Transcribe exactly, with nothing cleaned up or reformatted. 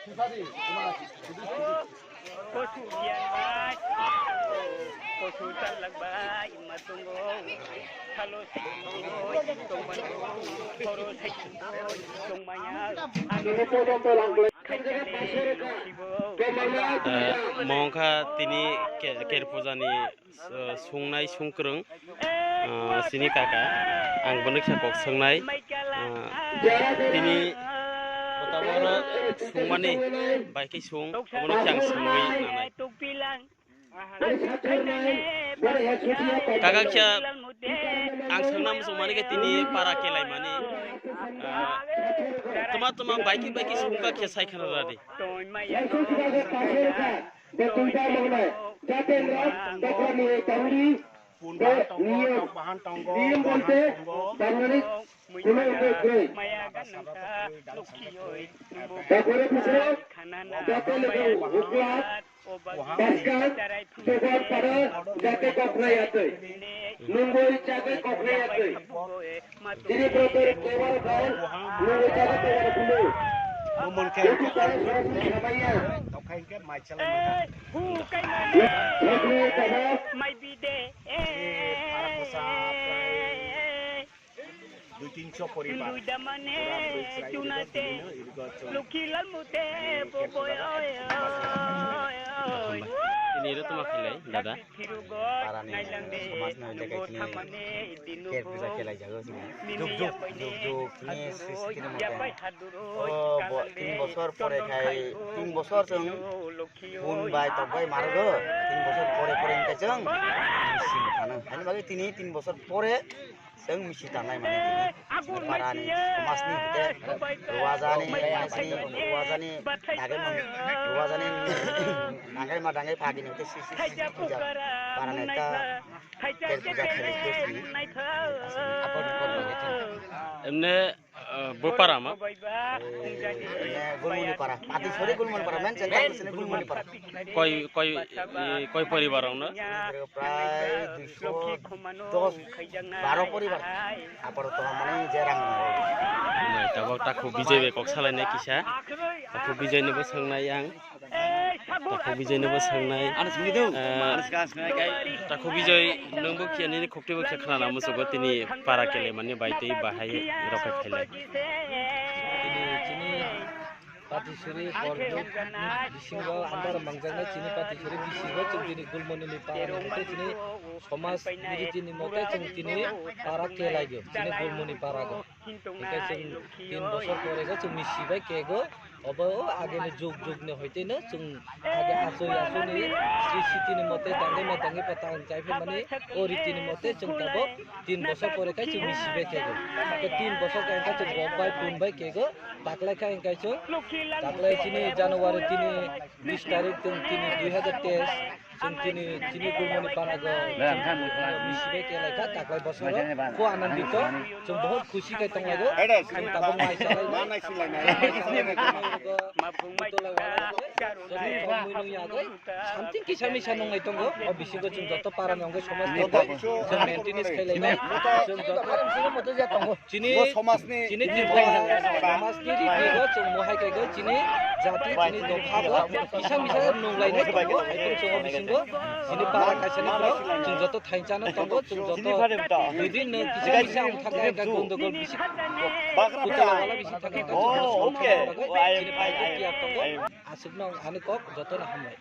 Kosu biyan bai, kosu talak bai, ima tongo, salo salo, tongmano, horo saitongo, tongmaya, ano, khaitale, sibo. Eh, mongkha tini ke-, ker pujani, eh, sungnai sungkwrwng, eh, sini kaka, ang bono kisa kok swngnai, eh, tini botabo oro sungmani bai khe sung, obono khe ang sungwi nanai. Kaka khe ang swngna muchung mani khe tini para kelai mani, ah, tuma tuma bai khe bai khe sung kha khe sai khana radi. Jatendra Tokra ni Tauri, niyom, niyom bolte, Tauri, kuno upai kroi. Takore pusro, jate lego ukla, baskan, dobar pada, jate kokrai atoi. Nungoi jate kokrai atoi. Tini brother kebar kau, nungoi jate kokrai atoi. Momon kai. Itu pada surat ini namanya. Tokai ke mai chala mata. Kokrai pada. Mai bide. Para kosa, dui tinso poribar. Pura puri chwrai irigo, irigo chwng. Tini iro toma khailai, dada. Parani somajni hoite khe tini ker puja khelai jago chwng. Juk juk, juk juk, tini sisitini mote. O bo, tin bosor pore khai, tin bosor chwng bun bai tok bai marogo. Tin bosor pore pore hwnkhe chwng misi thana. Haini bagwi tini tin bosor pore Chwng misi tanglai mani tini. Chini parani, somajni hwnkhe, ruajani, maisini, ruajani, dagwi man, ruajani, dangwi ma dangwi phagini hwnkhe si, si, si, si, puja. Parani ta, ker puja khaini hwnkhe si. Emne, eh, bo para ma? Eh, emne Gulmuni para. Pati sori Gulmuni para, men center sini Gulmuni para. Koi, koi, eh, koi poribar rok no? Prai duiso dos, baro poribar. Aparo to mane je rang. Nai, tabok Takhu Bijay bai kok salainai kisa. Takhu Bijay nobo swngnai ang. Takhu Bijay nobo swngnai. Ano sini do. Eh, ano sika swngnai kai. Takhu Bijay, nwngbo khe nini khukti bo khe khnana musugo tini para kele mani bai tei bahai rok khe khailai. Tini chini Patisuri Borjak bisingo andar mangjaknai chini Patisuri bisingo chwng tini Gulmonini para ni mote chini somaj ni riti ni mote chwng tini para kelaigw chini Gulmoni parago. Hingke chwng tin bosor pore go chwng misi bai kego obo ageni jug jug ni hoiteno chwng age asoi asoni sri siti ni mote dangwi ma dangwi pa tang chaiphimani o riti ni mote chwng tabok tin bosor pore kai chwng misi bai kego. Hingke tin bosor kai khe chwng rok bai pun bai kego. Taklai kha hingkai chwng, taklai chini January tini bis tarik chwng tini dui hazar teis, chwng tini, chini Gulmoni parago, chwng misi bai kelai kha, taklai bosoro, kho anandito, chwng bohot khusi khai tonglago, chwng tabok mai salai, something kisa misa nunglai tongo, o bisingo chwng joto para ni wngwi somaj tongo, chwng maintenance khai lai, chwng joto chini, chini Tripura somajni rikni bo chwng mohai kaigo chini jati chini dopha bo kisa misa nunglainai tongo, hai phano chwng o bisingo chini para kaisa ni borok chwng joto thainchano tongo, chwng joto dui din no kisa misa wng thangkha, gundogol bisi kutala wala bisi thangkha, chini para tiya tongo, aswkno ani kok jotono hambai.